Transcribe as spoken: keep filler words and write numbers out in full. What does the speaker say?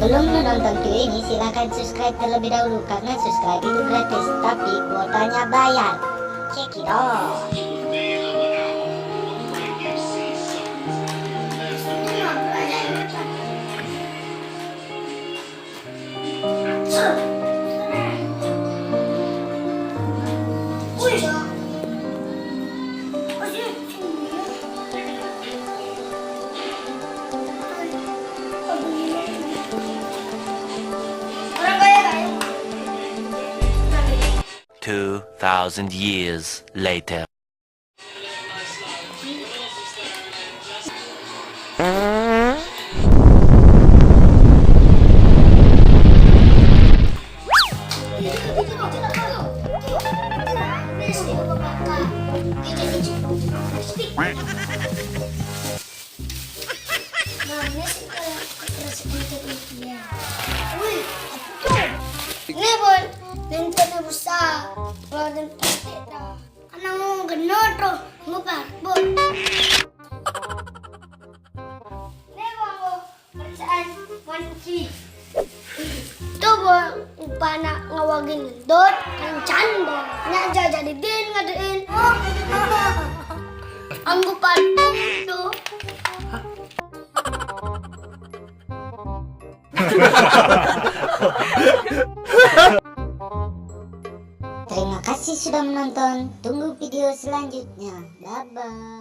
Sebelum lu nonton video ini, silahkan subscribe terlebih dahulu karena subscribe itu gratis, tapi kuotanya bayar. Check it out. Two thousand years later. Wih, apa tuh? Ini, Bon. Lentena besar. Kalau lentena tidak. Anak mau genot, roh. Mau parbot. Ini, Bon, Bon. Perasaan kunci. Tuh, Bon. Upana ngawagin dot. Kancan, Bon. Nyaja jadi din ngaduin. Anggupan tuh. Terima kasih sudah menonton. Tunggu video selanjutnya. Bye bye.